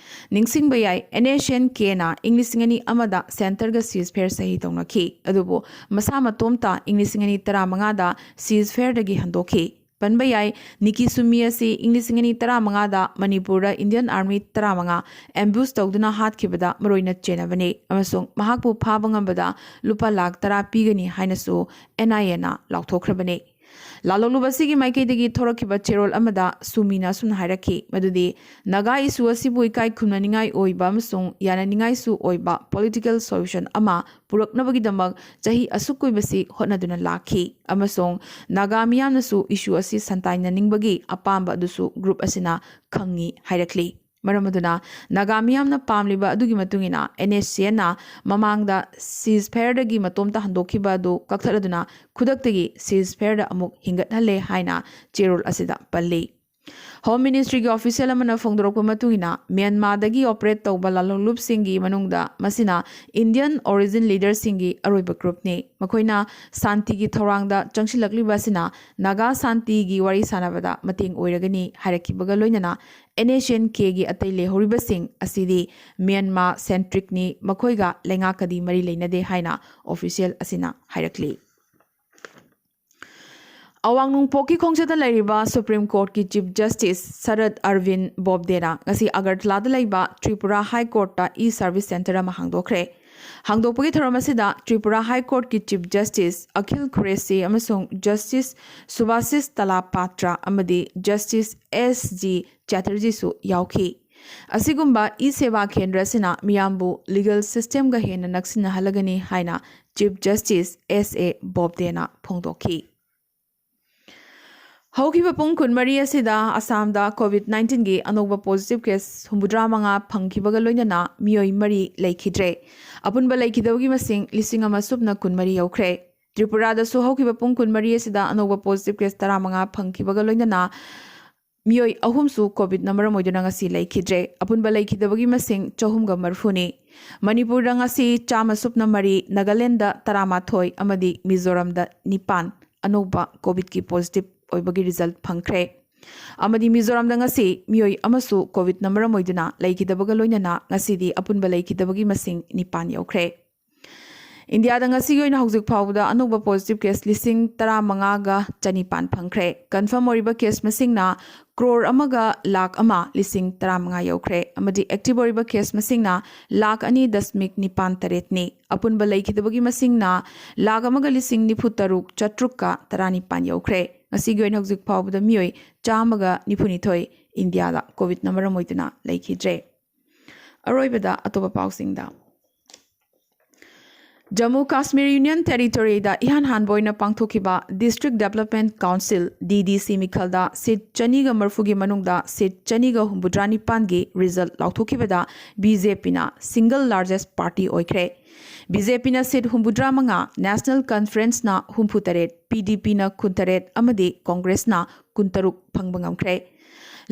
ꯅꯤꯡꯁꯤꯡꯕ ꯌꯥꯏ, NSCN-Kꯅ ꯏꯪ ꯂꯤꯁꯤꯡ ꯑꯅꯤ ꯑꯃꯗ centreꯒ ceasefire ꯁꯍꯤ ꯇꯧꯅꯈꯤ, ꯑꯗꯨꯕꯨ ꯃꯁꯥ ꯃꯇꯣꯝꯇ ꯏꯪ ꯂꯤꯁꯤꯡ ꯑꯅꯤ ꯇꯔꯥꯃꯉꯥꯗ ceasefireꯗꯒꯤ ꯍꯟꯗꯣꯛꯈꯤ꯫ ꯄꯟꯕ ꯌꯥꯏ, ꯅꯤꯀꯤ ꯁꯨꯃꯤ ꯑꯁꯤ ꯏꯪ ꯂꯤꯁꯤꯡ ꯑꯅꯤ ꯇꯔꯥꯃꯉꯥꯗ ꯃꯅꯤꯄꯨꯔꯗ Indian Army ꯇꯔꯥꯃꯉꯥ ambush ꯇꯧꯗꯨꯅ ꯍꯥꯠꯈꯤꯕꯗ ꯃꯔꯨꯑꯣꯏꯅ ꯆꯦꯟꯅꯕꯅꯤ ꯑꯃꯁꯨꯡ ꯃꯍꯥꯛꯄꯨ ꯐꯥꯕ ꯉꯝꯕꯗ ꯂꯨꯄꯥ ꯂꯥꯈ ꯇꯔꯥ ꯄꯤꯒꯅꯤ ꯍꯥꯏꯅꯁꯨ NIAꯅ ꯂꯥꯎꯊꯣꯛꯈ꯭ꯔꯕꯅꯤ꯫ ꯂꯥꯜꯍꯧꯂꯨꯞ ꯑꯁꯤꯒꯤ ꯃꯥꯏꯀꯩꯗꯒꯤ ꯊꯣꯔꯛꯈꯤꯕ ꯆꯦꯔꯣꯜ ꯑꯃꯗ ꯁꯨꯃꯤꯅ ꯑꯁꯨꯝꯅ ꯍꯥꯏꯔꯛꯈꯤ, ꯃꯗꯨꯗꯤ ꯅꯥꯒꯥ issue ꯑꯁꯤꯕꯨ ꯏꯀꯥꯏ ꯈꯨꯝꯅꯅꯤꯡꯉꯥꯏ ꯑꯣꯏꯕ ꯑꯃꯁꯨꯡ ꯌꯥꯅꯅꯤꯡꯉꯥꯏꯁꯨ ꯑꯣꯏꯕ political solution ꯑꯃ ꯄꯨꯔꯛꯅꯕꯒꯤꯗꯃꯛ ꯆꯍꯤ ꯑꯁꯨꯛ ꯀꯨꯏꯕꯁꯤ ꯍꯣꯠꯅꯗꯨꯅ ꯂꯥꯛꯈꯤ ꯑꯃꯁꯨꯡ ꯅꯥꯒꯥ ꯃꯤꯌꯥꯝꯅꯁꯨ issue ꯑꯁꯤ ꯁꯟꯇꯥꯏꯅꯅꯤꯡꯕꯒꯤ ꯑꯄꯥꯝꯕ ꯑꯗꯨꯁꯨ group ꯑꯁꯤꯅ ꯈꯪꯉꯤ ꯍꯥꯏꯔꯛꯂꯤ꯫ ꯃꯔꯝ ꯑꯗꯨꯅ ꯅꯥꯒꯥ ꯃꯤꯌꯥꯝꯅ ꯄꯥꯝꯂꯤꯕ ꯑꯗꯨꯒꯤ ꯃꯇꯨꯡ ꯏꯟꯅ NSCNꯅ ꯃꯃꯥꯡꯗ ceasefireꯗꯒꯤ ꯃꯇꯣꯝꯇ ꯍꯟꯗꯣꯛꯈꯤꯕ ꯑꯗꯨ ꯀꯛꯊꯠꯂꯗꯨꯅ ꯈꯨꯗꯛꯇꯒꯤ ceasefireꯗ ꯑꯃꯨꯛ ꯍꯤꯡꯒꯠꯍꯜꯂꯦ ꯍꯥꯏꯅ ꯆꯦꯔꯣꯜ ꯑꯁꯤꯗ ꯄꯜꯂꯤ꯫ Home Ministryꯒꯤ official ꯑꯃꯅ ꯐꯣꯡꯗꯣꯔꯛꯄ ꯃꯇꯨꯡ ꯏꯟꯅ, ꯃ꯭ꯌꯥꯟꯃꯥꯔꯗꯒꯤ operate ꯇꯧꯕ ꯂꯥꯜꯍꯧꯂꯨꯞꯁꯤꯡꯒꯤ ꯃꯅꯨꯡꯗ ꯃꯁꯤꯅ Indian origin leaderꯁꯤꯡꯒꯤ ꯑꯔꯣꯏꯕ groupꯅꯤ꯫ ꯃꯈꯣꯏꯅ ꯁꯥꯟꯇꯤꯒꯤ ꯊꯧꯔꯥꯡꯗ ꯆꯪꯁꯤꯜꯂꯛꯂꯤꯕ ꯑꯁꯤꯅ ꯅꯥꯒꯥ ꯁꯥꯟꯇꯤꯒꯤ ꯋꯥꯔꯤ ꯁꯥꯟꯅꯕꯗ ꯃꯇꯦꯡ ꯑꯣꯏꯔꯒꯅꯤ ꯍꯥꯏꯔꯛꯈꯤꯕꯒ ꯂꯣꯏꯅꯅ NSCN-Kꯒꯤ ꯑꯇꯩ ꯂꯩꯍꯧꯔꯤꯕꯁꯤꯡ ꯑꯁꯤꯗꯤ ꯃ꯭ꯌꯥꯟꯃꯥꯔ centricꯅꯤ, ꯃꯈꯣꯏꯒ ꯂꯩꯉꯥꯛꯀꯗꯤ ꯃꯔꯤ ꯂꯩꯅꯗꯦ ꯍꯥꯏꯅ official ꯑꯁꯤꯅ ꯍꯥꯏꯔꯛꯂꯤ꯫ ꯑꯋꯥꯡ ꯅꯣꯡꯄꯣꯛꯀꯤ ꯈꯣꯡꯆꯠꯇ ꯂꯩꯔꯤꯕ Supreme Courtꯀꯤ Chief Justice ꯁꯔꯠ ꯑꯔꯕꯤꯟ ꯕꯣꯕꯗꯦꯅ ꯉꯁꯤ ꯑꯒꯔꯇꯂꯥꯗ ꯂꯩꯕ ꯇ꯭ꯔꯤꯄꯨꯔꯥ High Courtꯇ e-service centre ꯑꯃ ꯍꯥꯡꯗꯣꯛꯈ꯭ꯔꯦ꯫ ꯍꯥꯡꯗꯣꯛꯄꯒꯤ ꯊꯧꯔꯝ ꯑꯁꯤꯗ ꯇ꯭ꯔꯤꯄꯨꯔꯥ High Courtꯀꯤ Chief Justice ꯑꯈꯤꯜ ꯈꯨꯔꯦꯁꯤ ꯑꯃꯁꯨꯡ Justice ꯁꯨꯚꯥꯁꯤꯁ ꯇꯂꯥꯄꯥꯇ꯭ꯔ ꯑꯃꯗꯤ Justice S G ꯆꯦꯇꯔꯖꯤꯁꯨ ꯌꯥꯎꯈꯤ꯫ ꯑꯁꯤꯒꯨꯝꯕ e-ꯁꯦꯕꯥ ꯀꯦꯟꯗ꯭ꯔ ꯑꯁꯤꯅ ꯃꯤꯌꯥꯝꯕꯨ legal systemꯒ ꯍꯦꯟꯅ ꯅꯛꯁꯤꯟꯅꯍꯜꯂꯒꯅꯤ ꯍꯥꯏꯅ Chief Justice S A ꯕꯣꯕꯗꯦꯅ ꯐꯣꯡꯗꯣꯛꯈꯤ꯫ ꯍꯧꯈꯤꯕ ꯄꯨꯡ ꯀꯨꯟꯃꯔꯤ ꯑꯁꯤꯗ ꯑꯁꯥꯝꯗ COVID nineteenꯒꯤ ꯑꯅꯧꯕ positive case ꯍꯨꯝꯐꯨꯇꯔꯥ ꯃꯉꯥ ꯐꯪꯈꯤꯕꯒ ꯂꯣꯏꯅꯅ ꯃꯤꯑꯣꯏ ꯃꯔꯤ ꯂꯩꯈꯤꯗ꯭ꯔꯦ꯫ ꯑꯄꯨꯟꯕ ꯂꯩꯈꯤꯗꯕꯒꯤ ꯃꯁꯤꯡ ꯂꯤꯁꯤꯡ ꯑꯃ ꯁꯨꯞꯅ ꯀꯨꯟꯃꯔꯤ ꯌꯧꯈ꯭ꯔꯦ꯫ ꯇ꯭ꯔꯤꯄꯨꯔꯥꯗꯁꯨ ꯍꯧꯈꯤꯕ ꯄꯨꯡ ꯀꯨꯟꯃꯔꯤ ꯑꯁꯤꯗ ꯑꯅꯧꯕ positive case ꯇꯔꯥꯃꯉꯥ ꯐꯪꯈꯤꯕꯒ ꯂꯣꯏꯅꯅ ꯃꯤꯑꯣꯏ ꯑꯍꯨꯝꯁꯨ COVIDꯅ ꯃꯔꯝ ꯑꯣꯏꯗꯨꯅ ꯉꯁꯤ ꯂꯩꯈꯤꯗ꯭ꯔꯦ꯫ ꯑꯄꯨꯟꯕ ꯂꯩꯈꯤꯗꯕꯒꯤ ꯃꯁꯤꯡ ꯆꯍꯨꯝꯒ ꯃꯔꯤꯐꯨꯅꯤ꯫ ꯃꯅꯤꯄꯨꯔꯗ ꯉꯁꯤ ꯆꯥꯝꯃ ꯁꯨꯞꯅ ꯃꯔꯤ, ꯅꯥꯒꯥꯂꯦꯟꯗ ꯇꯔꯥꯃꯥꯊꯣꯏ ꯑꯃꯗꯤ ꯃꯤꯖꯣꯔꯥꯝꯗ ꯅꯤꯄꯥꯟ ꯑꯅꯧꯕ COVIDꯀꯤ positive ꯑꯣꯏꯕꯒꯤ result ꯐꯪꯈ꯭ꯔꯦ꯫ ꯑꯃꯗꯤ ꯃꯤꯖꯣꯔꯥꯝꯗ ꯉꯁꯤ ꯃꯤꯑꯣꯏ ꯑꯃꯁꯨ COVIDꯅ ꯃꯔꯝ ꯑꯣꯏꯗꯨꯅ ꯂꯩꯈꯤꯗꯕꯒ ꯂꯣꯏꯅꯅ ꯉꯁꯤꯗꯤ ꯑꯄꯨꯟꯕ ꯂꯩꯈꯤꯗꯕꯒꯤ ꯃꯁꯤꯡ ꯅꯤꯄꯥꯟ ꯌꯧꯈ꯭ꯔꯦ꯫ ꯏꯟꯗꯤꯌꯥꯗ ꯉꯁꯤꯒꯤ ꯑꯣꯏꯅ ꯍꯧꯖꯤꯛ ꯐꯥꯎꯕꯗ ꯑꯅꯧꯕ positive case ꯂꯤꯁꯤꯡ ꯇꯔꯥꯃꯉꯥꯒ ꯆꯅꯤꯄꯥꯟ ꯐꯪꯈ꯭ꯔꯦ꯫ Confirm ꯑꯣꯏꯔꯤꯕ case ꯃꯁꯤꯡꯅ ꯀ꯭ꯔꯣꯔ ꯑꯃꯒ ꯂꯥꯈ ꯑꯃ ꯂꯤꯁꯤꯡ ꯇꯔꯥꯃꯉꯥ ꯌꯧꯈ꯭ꯔꯦ꯫ ꯑꯃꯗꯤ active ꯑꯣꯏꯔꯤꯕ case ꯃꯁꯤꯡꯅ ꯂꯥꯈ ꯑꯅꯤ ꯗꯁꯃꯤꯛ ꯅꯤꯄꯥꯟ ꯇꯔꯦꯠꯅꯤ꯫ ꯑꯄꯨꯟꯕ ꯂꯩꯈꯤꯗꯕꯒꯤ ꯃꯁꯤꯡꯅ ꯂꯥꯈ ꯑꯃꯒ ꯂꯤꯁꯤꯡ ꯅꯤꯐꯨ ꯇꯔꯨꯛ ꯆꯥꯇ꯭ꯔꯨꯛꯀ ꯇꯔꯥꯅꯤꯄꯥꯟ ꯌꯧꯈ꯭ꯔꯦ꯫ ꯉꯁꯤꯒꯤ ꯑꯣꯏꯅ ꯍꯧꯖꯤꯛ ꯐꯥꯎꯕꯗ ꯃꯤꯑꯣꯏ ꯆꯥꯝꯃꯒ ꯅꯤꯐꯨꯅꯤꯊꯣꯏ ꯏꯟꯗꯤꯌꯥꯗ COVIDꯅ ꯃꯔꯝ ꯑꯣꯏꯗꯨꯅ ꯂꯩꯈꯤꯗ꯭ꯔꯦ꯫ ꯑꯔꯣꯏꯕꯗ ꯑꯇꯣꯞꯄ ꯄꯥꯎꯁꯤꯡꯗ꯫ ꯖꯝꯃꯨ ꯀꯥꯁꯃꯤꯔ ꯌꯨꯅꯤꯌꯟ ꯇꯦꯔꯤꯇꯣꯔꯤꯗ ꯏꯍꯥꯟ ꯍꯥꯟꯕ ꯑꯣꯏꯅ ꯄꯥꯡꯊꯣꯛꯈꯤꯕ District Development Council, D D C, ꯃꯤꯈꯜꯗ seat ꯆꯅꯤꯒ ꯃꯔꯤꯐꯨꯒꯤ ꯃꯅꯨꯡꯗ seat ꯆꯅꯤꯒ ꯍꯨꯝꯐꯨꯇꯔꯥ ꯅꯤꯄꯥꯟꯒꯤ result ꯂꯥꯎꯊꯣꯛꯈꯤꯕꯗ BJPꯅ single largest party ꯑꯣꯏꯈ꯭ꯔꯦ꯫ BJPꯅ seat ꯍꯨꯝꯐꯨꯇꯔꯥ ꯃꯉꯥ, National Conferenceꯅ ꯍꯨꯝꯐꯨ ꯇꯔꯦꯠ, PDPꯅ ꯀꯨꯟ ꯇꯔꯦꯠ ꯑꯃꯗꯤ Congressꯅ ꯀꯨꯟ ꯇꯔꯨꯛ ꯐꯪꯕ ꯉꯝꯈ꯭ꯔꯦ꯫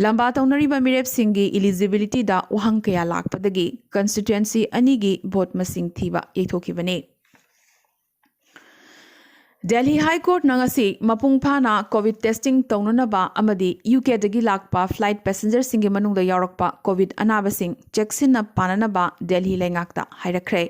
ꯂꯝꯕꯥ ꯇꯧꯅꯔꯤꯕ ꯃꯤꯔꯦꯞꯁꯤꯡꯒꯤ eligibilityꯗ ꯋꯥꯍꯪ ꯀꯌꯥ ꯂꯥꯛꯄꯗꯒꯤ constituency ꯑꯅꯤꯒꯤ vote ꯃꯁꯤꯡ ꯊꯤꯕ ꯌꯩꯊꯣꯛꯈꯤꯕꯅꯤ꯫ ꯗꯦꯜꯍꯤ ꯍꯥꯏ ꯀꯣꯔꯠꯅ ꯉꯁꯤ ꯃꯄꯨꯡ ꯐꯥꯅ ꯀꯣꯚꯤꯗ ꯇꯦꯁꯇꯤꯡ ꯇꯧꯅꯅꯕ ꯑꯃꯗꯤ ꯌꯨ ꯀꯦꯗꯒꯤ ꯂꯥꯛꯄ ꯐ꯭ꯂꯥꯏꯠ ꯄꯦꯁꯦꯟꯖꯔꯁꯤꯡꯒꯤ ꯃꯅꯨꯡꯗ ꯌꯥꯎꯔꯛꯄ ꯀꯣꯚꯤꯗ ꯑꯅꯥꯕꯁꯤꯡ ꯆꯦꯛꯁꯤꯟꯅ ꯄꯥꯟꯅꯅꯕ ꯗꯦꯜꯍꯤ ꯂꯩꯉꯥꯛꯇ ꯍꯥꯏꯔꯛꯈ꯭ꯔꯦ꯫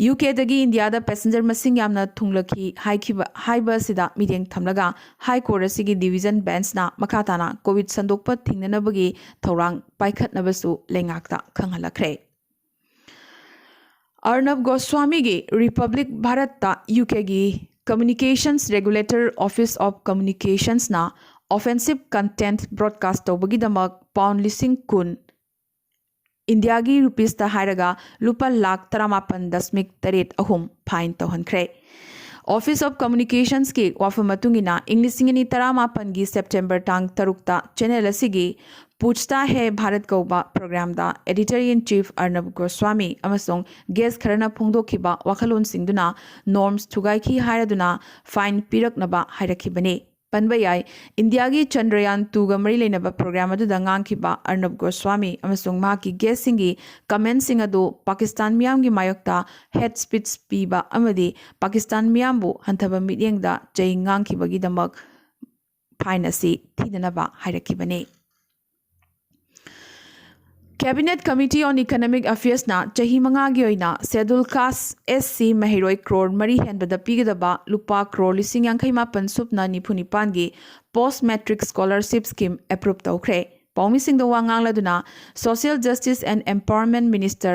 ꯌꯨ ꯀꯦꯗꯒꯤ ꯏꯟꯗꯤꯌꯥꯗ ꯄꯦꯁꯦꯟꯖꯔ ꯃꯁꯤꯡ ꯌꯥꯝꯅ ꯊꯨꯡꯂꯛꯈꯤ ꯍꯥꯏꯈꯤꯕ ꯍꯥꯏꯕ ꯑꯁꯤꯗ ꯃꯤꯠꯌꯦꯡ ꯊꯝꯂꯒ ꯍꯥꯏ ꯀꯣꯔꯠ ꯑꯁꯤꯒꯤ ꯗꯤꯚꯤꯖꯟ ꯕꯦꯟꯁꯅ ꯃꯈꯥ ꯇꯥꯅ ꯀꯣꯚꯤꯗ ꯁꯟꯗꯣꯛꯄ ꯊꯤꯡꯅꯅꯕꯒꯤ ꯊꯧꯔꯥꯡ ꯄꯥꯏꯈꯠꯅꯕꯁꯨ ꯂꯩꯉꯥꯛꯇ ꯈꯪꯍꯜꯂꯛꯈ꯭ꯔꯦ꯫ ꯑꯔꯅꯕ ꯒꯣꯁ꯭ꯋꯥꯃꯤꯒꯤ ꯔꯤꯄꯕ꯭ꯂꯤꯛ ꯚꯥꯔꯠꯇ ꯌꯨ ꯀꯦꯒꯤ Communications Regulator Office of Communications ꯅ offensive content broadcast ꯇꯧꯕꯒꯤꯗꯃꯛ ꯄꯥꯎꯟ ꯂꯤꯁꯤꯡ ꯀꯨꯟ, ꯏꯟꯗꯤꯌꯥꯒꯤ ꯔꯨꯄꯤꯁꯇ ꯍꯥꯏꯔꯒ ꯂꯨꯄꯥ ꯂꯥꯈ ꯇꯔꯥꯃꯥꯄꯟ ꯗꯁꯃꯤꯛ ꯇꯔꯦꯠ ꯑꯍꯨꯝ ꯐꯥꯏꯟ ꯇꯧꯍꯟꯈ꯭ꯔꯦ꯫ Office of Communications ꯀꯤ ꯋꯥꯐꯝ ꯃꯇꯨꯡ ꯏꯟꯅ, ꯏꯪ ꯂꯤꯁꯤꯡ ꯑꯅꯤ ꯇꯔꯥꯃꯥꯄꯟꯒꯤ ꯁꯦꯞꯇꯦꯝꯕꯔ ꯇꯥꯡ ꯇꯔꯨꯛꯇ ꯆꯦꯅꯦꯜ ꯑꯁꯤꯒꯤ ꯄꯨꯆꯇꯥ ꯍꯦ ꯚꯥꯔꯠ ꯀꯧꯕ ꯄ꯭ꯔꯣꯒ꯭ꯔꯥꯝꯗ editor in chief ꯑꯔꯅꯕ ꯒꯣꯁ꯭ꯋꯥꯃꯤ ꯑꯃꯁꯨꯡ ꯒꯦꯁ ꯈꯔꯅ ꯐꯣꯡꯗꯣꯛꯈꯤꯕ ꯋꯥꯈꯜꯂꯣꯟꯁꯤꯡꯗꯨꯅ ꯅꯣꯔꯝꯁ ꯊꯨꯒꯥꯏꯈꯤ ꯍꯥꯏꯔꯗꯨꯅ ꯐꯥꯏꯟ ꯄꯤꯔꯛꯅꯕ ꯍꯥꯏꯔꯛꯈꯤꯕꯅꯤ꯫ ꯄꯟꯕ ꯌꯥꯏ, ꯏꯟꯗꯤꯌꯥꯒꯤ ꯆꯟꯗ꯭ꯔꯌꯥꯟ ꯇꯨꯒ ꯃꯔꯤ ꯂꯩꯅꯕ ꯄ꯭ꯔꯣꯒ꯭ꯔꯥꯝ ꯑꯗꯨꯗ ꯉꯥꯡꯈꯤꯕ ꯑꯔꯅꯕ ꯒꯣꯁ꯭ꯋꯥꯃꯤ ꯑꯃꯁꯨꯡ ꯃꯍꯥꯛꯀꯤ ꯒꯦꯁꯁꯤꯡꯒꯤ ꯀꯃꯦꯟꯠꯁꯤꯡ ꯑꯗꯨ ꯄꯥꯀꯤꯁꯇꯥꯟ ꯃꯤꯌꯥꯝꯒꯤ ꯃꯥꯌꯣꯛꯇ ꯍꯦꯠ ꯁ꯭ꯄꯤꯆ ꯄꯤꯕ ꯑꯃꯗꯤ ꯄꯥꯀꯤꯁꯇꯥꯟ ꯃꯤꯌꯥꯝꯕꯨ ꯍꯟꯊꯕ ꯃꯤꯠꯌꯦꯡꯗ ꯆꯩ ꯉꯥꯡꯈꯤꯕꯒꯤꯗꯃꯛ ꯐꯥꯏꯟ ꯑꯁꯤ ꯊꯤꯗꯅꯕ ꯍꯥꯏꯔꯛꯈꯤꯕꯅꯤ꯫ Cabinet Committee on Economic Affairs ꯅ ꯆꯍꯤ ꯃꯉꯥꯒꯤ ꯑꯣꯏꯅ Scheduled Caste, S C ꯃꯍꯩꯔꯣꯏ ꯀ꯭ꯔꯣꯔ ꯃꯔꯤ ꯍꯦꯟꯕꯗ ꯄꯤꯒꯗꯕ ꯂꯨꯄꯥ ꯀ꯭ꯔꯣꯔ ꯂꯤꯁꯤꯡ ꯌꯥꯡꯈꯩ ꯃꯥꯄꯟ ꯁꯨꯞꯅ ꯅꯤꯐꯨ ꯅꯤꯄꯥꯟꯒꯤ Post Matric Scholarship Scheme approve ꯇꯧꯈ꯭ꯔꯦ꯫ ꯄꯥꯎꯃꯤꯁꯤꯡꯗ ꯋꯥ ꯉꯥꯡꯂꯗꯨꯅ Social Justice and Empowerment Minister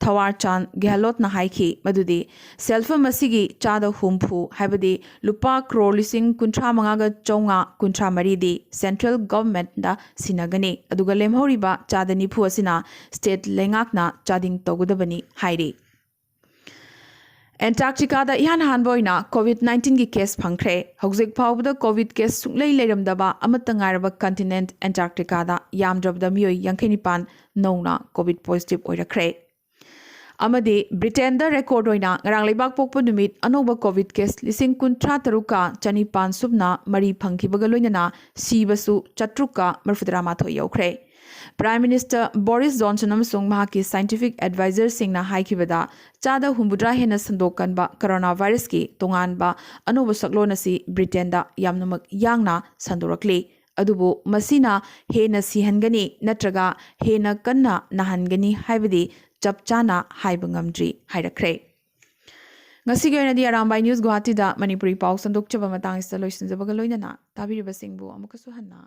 ꯊꯋꯥꯔ ꯆꯥꯟ ꯒꯦꯍꯂꯣꯠꯅ ꯍꯥꯏꯈꯤ ꯃꯗꯨꯗꯤ ꯁꯦꯜꯐꯝ ꯑꯁꯤꯒꯤ ꯆꯥꯗ ꯍꯨꯝꯐꯨ, ꯍꯥꯏꯕꯗꯤ ꯂꯨꯄꯥ ꯀ꯭ꯔꯣꯔ ꯂꯤꯁꯤꯡ ꯀꯨꯟꯊ꯭ꯔꯥ ꯃꯉꯥꯒ ꯆꯥꯝꯃꯉꯥ ꯀꯨꯟꯊ꯭ꯔꯥ ꯃꯔꯤꯗꯤ central government ꯗ ꯁꯤꯟꯅꯒꯅꯤ, ꯑꯗꯨꯒ ꯂꯦꯝꯍꯧꯔꯤꯕ ꯆꯥꯗ ꯅꯤꯐꯨ ꯑꯁꯤꯅ state ꯂꯩꯉꯥꯛꯅ ꯆꯥꯗꯤꯡ ꯇꯧꯒꯗꯕꯅꯤ ꯍꯥꯏꯔꯤ꯫ Antarctica ꯗ ꯏꯍꯥꯟ ꯍꯥꯟꯕ ꯑꯣꯏꯅ ꯀꯣꯚꯤꯗ ꯅꯥꯏꯟꯇꯤꯟꯒꯤ ꯀꯦꯁ ꯐꯪꯈ꯭ꯔꯦ꯫ ꯍꯧꯖꯤꯛ ꯐꯥꯎꯕꯗ ꯀꯣꯚꯤꯗ ꯀꯦꯁ ꯁꯨꯡꯂꯩ ꯂꯩꯔꯝꯗꯕ ꯑꯃꯠꯇ ꯉꯥꯏꯔꯕ continent Antarctica ꯗ ꯌꯥꯝꯗ꯭ꯔꯕꯗ ꯃꯤꯑꯣꯏ ꯌꯥꯡꯈꯩ ꯅꯤꯄꯥꯟ ꯅꯧꯅ ꯀꯣꯚꯤꯗ positive ꯑꯣꯏꯔꯛꯈ꯭ꯔꯦ꯫ ꯑꯃꯗꯤ ꯕ꯭ꯔꯤꯇꯦꯟꯗ ꯔꯦꯀꯣꯔꯗ ꯑꯣꯏꯅ ꯉꯔꯥꯡ ꯂꯩꯕꯥꯛ ꯄꯣꯛꯄ ꯅꯨꯃꯤꯠ ꯑꯅꯧꯕ ꯀꯣꯚꯤꯗ ꯀꯦꯁ ꯂꯤꯁꯤꯡ ꯀꯨꯟꯊ꯭ꯔꯥ ꯇꯔꯨꯛꯀ ꯆꯅꯤꯄꯥꯟ ꯁꯨꯞꯅ ꯃꯔꯤ ꯐꯪꯈꯤꯕꯒ ꯂꯣꯏꯅꯅ ꯁꯤꯕꯁꯨ ꯆꯥꯇ꯭ꯔꯨꯛꯀ ꯃꯔꯤꯐꯨꯇꯔꯥ ꯃꯥꯊꯣꯏ ꯌꯧꯈ꯭ꯔꯦ꯫ ꯄ꯭ꯔꯥꯏꯝ ꯃꯤꯅꯤꯁꯇꯔ ꯕꯣꯔꯤꯁ ꯖꯣꯟꯁꯟ ꯑꯃꯁꯨꯡ ꯃꯍꯥꯛꯀꯤ ꯁꯥꯏꯟꯇꯤꯐꯤꯛ ꯑꯦꯗꯚꯥꯏꯖꯔꯁꯤꯡꯅ ꯍꯥꯏꯈꯤꯕꯗ, ꯆꯥꯗ ꯍꯨꯝꯐꯨꯇꯔꯥ ꯍꯦꯟꯅ ꯁꯟꯗꯣꯛ ꯀꯟꯕ ꯀꯣꯔꯣꯅꯥ ꯚꯥꯏꯔꯁꯀꯤ ꯇꯣꯉꯥꯟꯕ ꯑꯅꯧꯕ ꯁꯛꯂꯣꯟ ꯑꯁꯤ ꯕ꯭ꯔꯤꯇꯦꯟꯗ ꯌꯥꯝꯅꯃꯛ ꯌꯥꯡꯅ ꯁꯟꯗꯣꯔꯛꯂꯤ꯫ ꯑꯗꯨꯕꯨ ꯃꯁꯤꯅ ꯍꯦꯟꯅ ꯁꯤꯍꯟꯒꯅꯤ ꯅꯠꯇ꯭ꯔꯒ ꯍꯦꯟꯅ ꯀꯟꯅ ꯅꯥꯍꯟꯒꯅꯤ ꯍꯥꯏꯕꯗꯤ ꯆꯞ ꯆꯥꯅ ꯍꯥꯏꯕ ꯉꯝꯗ꯭ꯔꯤ ꯍꯥꯏꯔꯛꯈ꯭ꯔꯦ꯫ ꯉꯁꯤꯒꯤ ꯑꯣꯏꯅꯗꯤ ꯑꯔꯥꯝꯕꯥꯏ ꯅ꯭ꯌꯨꯁ ꯒꯨꯋꯥꯍꯥꯇꯤꯗ ꯃꯅꯤꯄꯨꯔꯤ ꯄꯥꯎ ꯁꯟꯗꯣꯛꯆꯕ ꯃꯇꯥꯡ ꯑꯁꯤꯗ ꯂꯣꯏꯁꯤꯟꯖꯕꯒ ꯂꯣꯏꯅꯅ ꯇꯥꯕꯤꯔꯤꯕꯁꯤꯡꯕꯨ ꯑꯃꯨꯛꯀꯁꯨ ꯍꯟꯅ